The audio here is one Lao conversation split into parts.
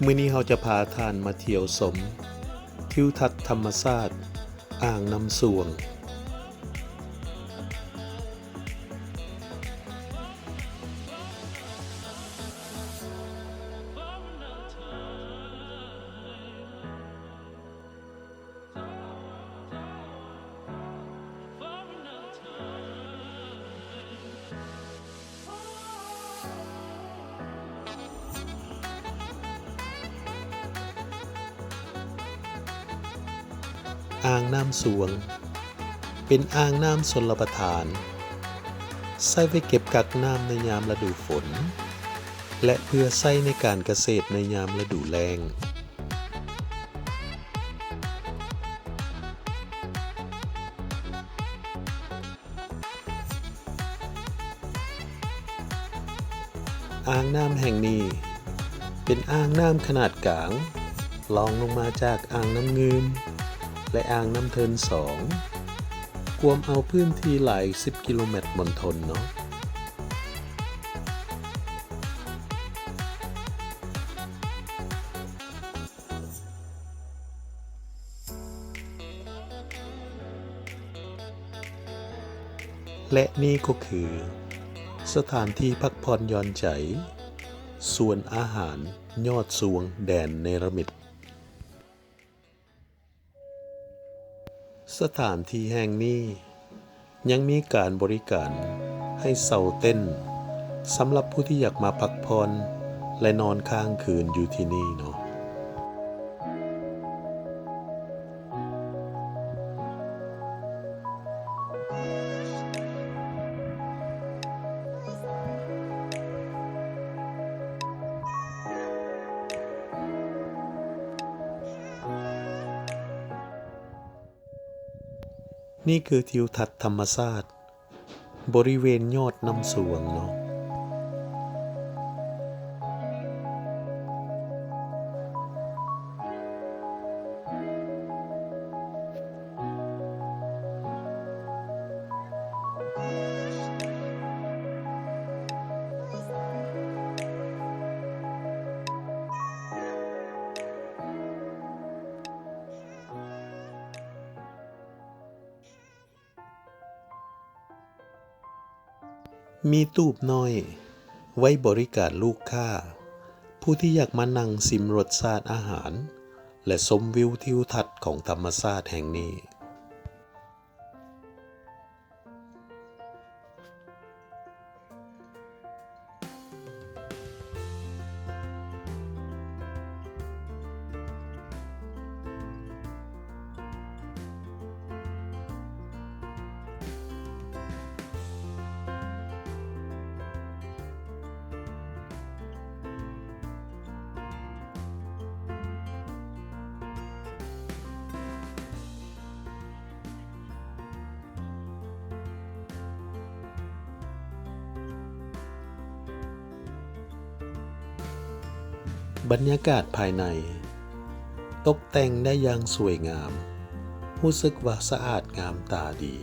ມື້ນີ້ເຮົາຈະພາທ່ານມາທ່ຽວຊົມທິວທັດທຳມະຊາດອ່າງນ້ຳຊວງ. ອ່າງນ້ຳຊວງ ເປັນອ່າງນ້ຳຊົນລະປະທານ ໃຊ້ໄວ້ເກັບກັກນ້ຳໃນຍາມລະດູຝົນ ແລະ ເພື່ອໃຊ້ໃນການກະເສດໃນຍາມລະດູແລ້ງ. ອ່າງນ້ຳແຫ່ງນີ້ເປັນອ່າງນ້ຳຂະໜາດກາງ ລອງລົງມາຈາກອ່າງນ້ຳງື່ມ ແລະ ອ່າງນ້ຳເທີນສອງ ກວມເອົາພື້ນທີ່ຫຼາຍສິບກິໂລແມັດມົນທົນເນາະ. ແລະ ນີ້ກໍຄືສະຖານທີ່ພັກຜ່ອນຢ່ອນໃຈ ສວນອາຫານຍອດຊວງແດນເນລະມິດ. ສະຖານທີ່ແຫ່ງນີ້ ຍັງມີການບໍລິການໃຫ້ເຊົ່າເຕັນ ສຳລັບຜູ້ທີ່ຢາກມາພັກຜ່ອນ ແລະ ນອນຄ້າງຄືນຢູ່ທີ່ນີ້ເນາະ. ນີ້ຄືທິວທັດທຳມະຊາດບໍລິເວນຍອດນ້ຳຊວງເນາະ. ມີຕູບນ້ອຍໄວ້ບໍລິການລູກຄ້າ ຜູ້ທີ່ຢາກມານັ່ງຊິມລົດຊາດອາຫານ ແລະ ຊົມວິວທິວທັດຂອງທຳມະຊາດແຫ່ງນີ້. ບັນຍາກາດພາຍໃນຕົກແຕ່ງໄດ້ຢ່າງສວຍງາມ, ຮູ້ສຶກວ່າສະອາດງາມຕາດີ.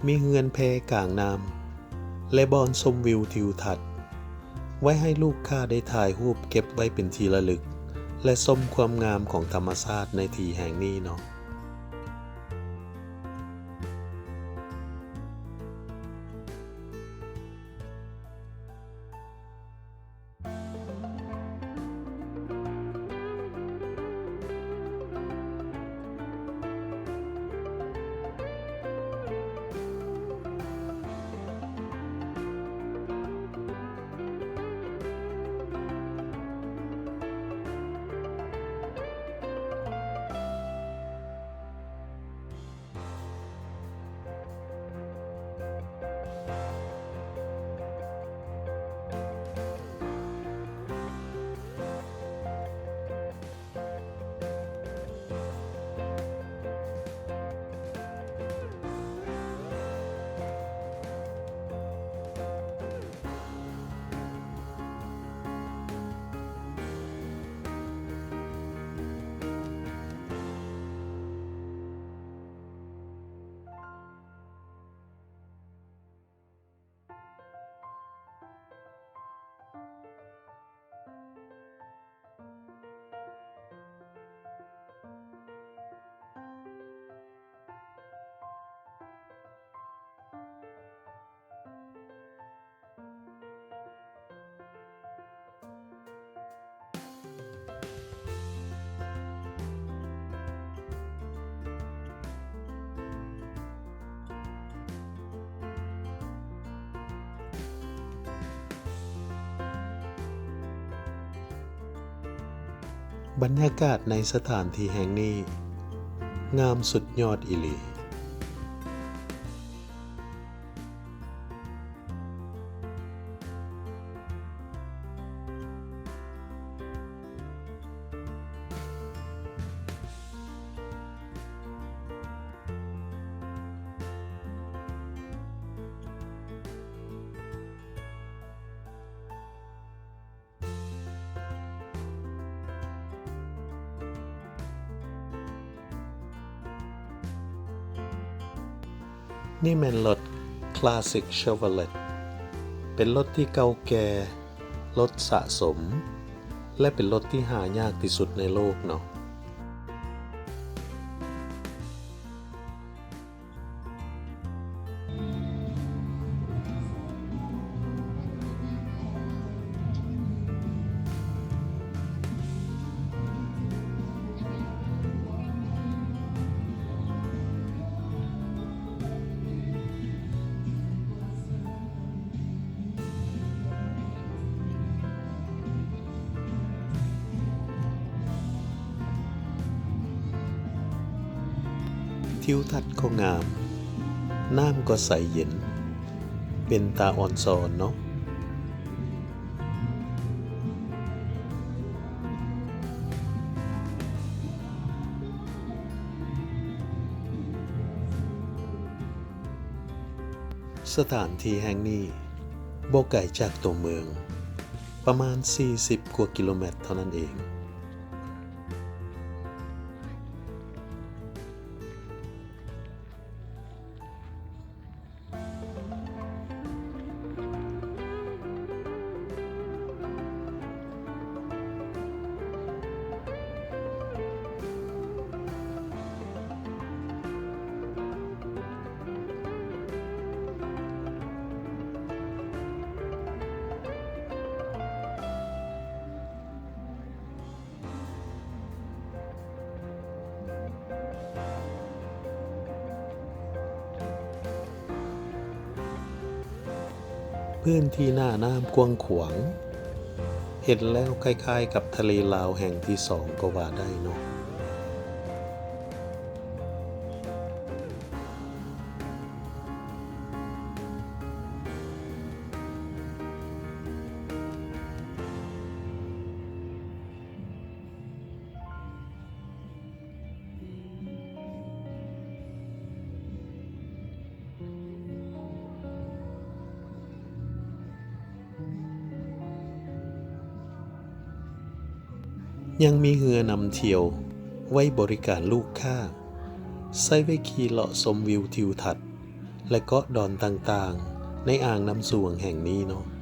ມີເຮືອນແພກາງນ້ຳ ແລະ ບ່ອນຊົມວິວທິວທັດ ໄວ້ໃຫ້ລູກຄ້າໄດ້ຖ່າຍຮູບເກັບໄວ້ເປັນທີ່ລະລຶກ ແລະ ຊົມຄວາມງາມຂອງທຳມະຊາດໃນທີ່ແຫ່ງນີ້ເນາະ. ບັນຍາກາດໃນສະຖານທີ່ແຫ່ງນີ້ງາມສຸດຍອດອີ່ຫຼີ. ນີ້ແມ່ນລົດ Classic Chevrolet ເປັນລົດທີ່ເກົ່າແກ່, ລົດສະສົມ ແລະ ເປັນລົດທີ່ຫາຍາກທີ່ສຸດໃນໂລກເນາະ. ທິວທັດກໍງາມ, ນ້ຳກໍໃສເຢັນ, ເປັນຕາອ່ອນຊອນເນາະ. ສະຖານທີ່ແຫ່ງນີ້ບໍ່ໄກຈາກຕົວເມືອງ ປະມານສີ່ສິບກວ່າກິໂລແມັດເທົ່ານັ້ນເອງ. ພື້ນທີ່ໜ້ານ້ຳກວ້າງຂວາງ, ເຫັນແລ້ວຄ້າຍໆກັບທະເລລາວແຫ່ງທີສອງກໍວ່າໄດ້ເນາະ. ຍັງມີເຮືອນຳທ່ຽວໄວ້ບໍລິການລູກຄ້າ, ໃຊ້ໄວ້ຂີ່ເລາະຊົມວິວທິວທັດ ແລະ ເກາະດອນຕ່າງໆ ໃນອ່າງນ້ຳສວງແຫ່ງນີ້ເນາະ.